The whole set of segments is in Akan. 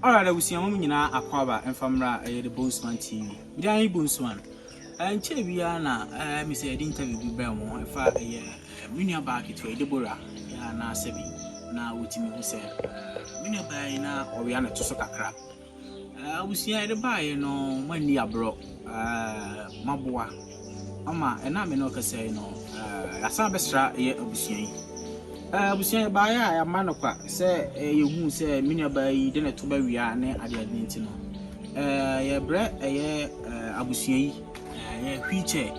Alright, abusua mo nyinaa akwaaba mfa mmra ɛyɛ The Bonesman TV. Mede ayɛ Bonesman. Nkyɛɛ biara na me sɛ yɛde interview bi brɛ mo ɛfa ɛyɛ me nua baa ketewa yi Deborah anaasɛ bi na wotumi hu sɛ me nua baa yi na ɔwea ne to so kakra. Abusua yɛde baeɛ no moanni aborɔ, moaboa ama ɛna me ne ɔkasa yi no yɛasan abɛsra ɛyɛ abusua yi. Abusua yɛbaeɛ a yɛama no kwa sɛ yɛhuu sɛ me nuabaa yi de ne to bɛwia ne adeade nti no yɛbrɛ ɛyɛ abusua yi ɛyɛ wheelchair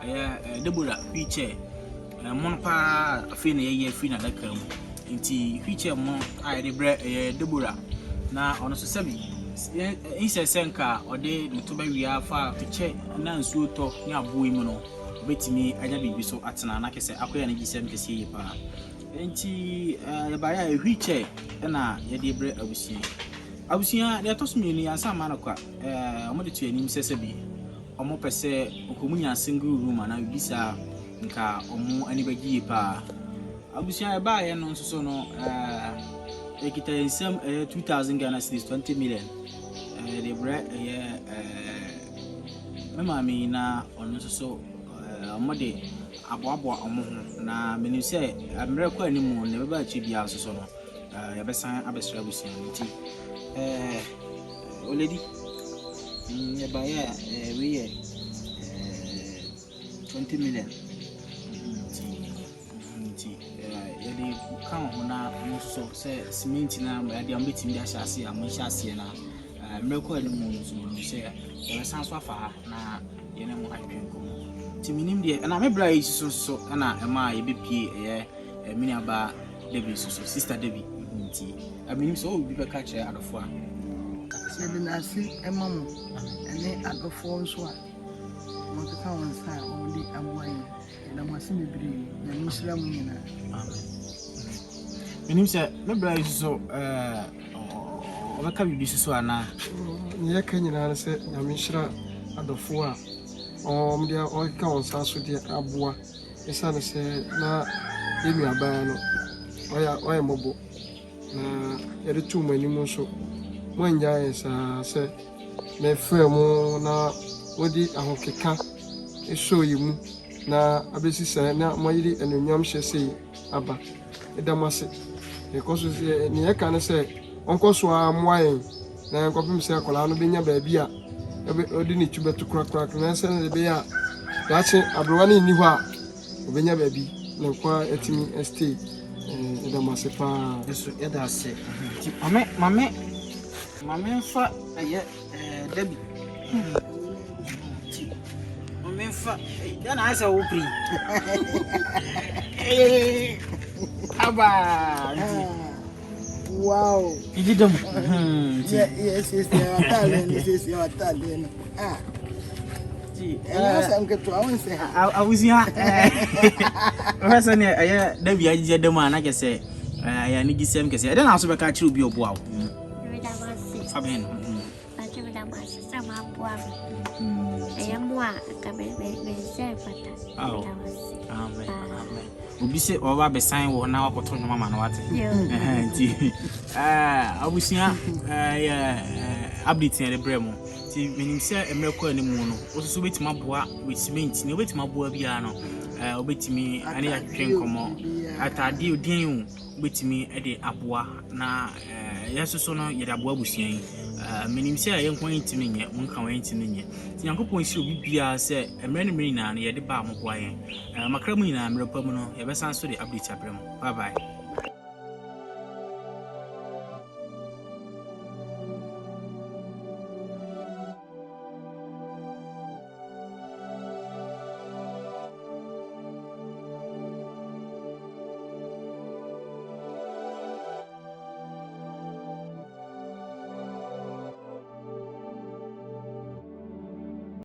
ɛyɛ Deborah wheelchair Mono paa afei na yɛyi afiri n'adaka mu. Nti wheelchair mono a yɛde brɛ ɛyɛ Deborah na ɔno nso sɛbi nsɛ sɛ nka ɔde ne to bɛwia fa kyɛ na nsuo tɔ ne aboɔ yi mu no ɔbɛtumi anya biribi so atena na kɛsɛ akɔyɛ ne gyesɛm kɛseɛ yie paa. Nti yɛbaeɛ a wheelchair na yɛde brɛ abusua yi. Abusua deɛ ɛtɔ so mmienu yɛansa amma no kwa wɔde to anim sɛ sɛbi wɔpɛ sɛ nka wɔnya single room anaa biribi saa nka wɔn ani bɛgye yie paa. Abusua ɛbaeɛ no nso so no ɛkita yɛn nsam ɛyɛ 2000 Ghana cedis 20 million yɛde brɛ ɛyɛ me maame yi na ɔno nso so wɔde aboaboa wɔn ho na menim sɛ mmerɛ kɔ anim na ɛbɛba akyiri biara nso so no yɛbɛsan abɛsrɛ abusua no nti oledi yɛbaeɛ a wei yɛ 20 million nti nti yɛde ka ho na mo nso sɛ cement na yɛde a mobɛtumi de ahyɛ aseɛ a monhyɛ aseɛ na mmerɛ kɔ anim nso menim sɛ yɛbɛsan so afa ha na yɛne mo atwetwe nkɔmmɔ nti menim deɛ ɛna me bra yi soso so ɛna ɛma yɛbɛpie ɛyɛ me nuabaa Debbie nso so sister Debbie nti menim sɛ ɔwɔ biribi bɛka kyerɛ adɔfoɔ a Yɛde n'ase ma mo ne adɔfoɔ nso a wɔkeka wɔn nsa a wɔde aboa yɛn. Yɛda mo ase bebree. Nyame nhyira mo nyinaa. Amen. Menim sɛ me bra yi nso ɔbɛka biribi soso anaa? Nea yɛka nyinaa ne sɛ Nyame nhyira adɔfoɔ a wɔde wɔkeka wɔn nsa so de aboa ɛsiane sɛ na yɛn nuabaa no ɔyɛ ɔyɛ mmɔbɔ na yɛde too mo anim nso moangyaa yɛn saa sɛ mefrɛ mo na mode ahokeka sɔɔ yɛn mu na abɛsi saa na moayere anuonyam hyɛ sei aba. Yɛda mo ase. Yɛkɔ so sɛ nea yɛka ne sɛ ɔnkɔ so ara mmoa yɛn na yɛnkɔpem sɛ akwadaa no bɛnya baabi a ɔde ne tu bɛto korakora na sɛ ɛbɛyɛ a daakye aberewa no nni hɔ a ɔbɛnya baabi na nko ara atumi stay. Yɛda mo ase paa. Nso yɛda ase. Nti mame mame mame mfa ɛyɛ Debbie. Nti mame mfa yɛ na ayɛ sɛ wo piri. Aba nti. Wow. Gigi dam. Nti. Yɛ siesie w'ataadeɛ no siesie w'ataadeɛ no. Ah. Ɛnyɛ asɛm ketewa wo nsɛ ha. Abusua wohwɛ sɛ neɛ ɛyɛ Debbie agyegye dam a na kyɛ sɛ ɛyɛ anigyesɛm kɛseɛ. Ɛdɛn na nso bɛka akyerɛ obi a ɔboa wo? Meda mo ase. Fa bɛn no. Mpakyɛ meda mo ase sɛ moaboa me. Ɛyɛ mo a nka me nsa mfata. Meda mo ase. Amen. Amen. Obi sɛ ɔba abɛsan wɔ na wakɔto nnwom ama no wate. Nti abusua yɛ update yɛde brɛ mo. Nti menim sɛ mmerɛ kɔ anim no wo nso wobɛtumi aboa with cement ne wobɛtumi aboa biara no wobɛtumi ne yɛatwetwe nkɔmmɔ ataadeɛ odin o wobɛtumi de aboa na yɛn nso so no yɛde aboa abusua yi. Menim sɛ yɛn nko yɛntumi nyɛ mo nka wɔn yɛntumi nyɛ. Nti Nyankopɔn nhyira obi biara sɛ mmerɛ ne mmerɛ nyinaa no yɛde ba a moboa yɛn. Makra mu nyinaa mmerɛ pa mu no yɛbɛsan so de update abrɛ mo. Bye bye.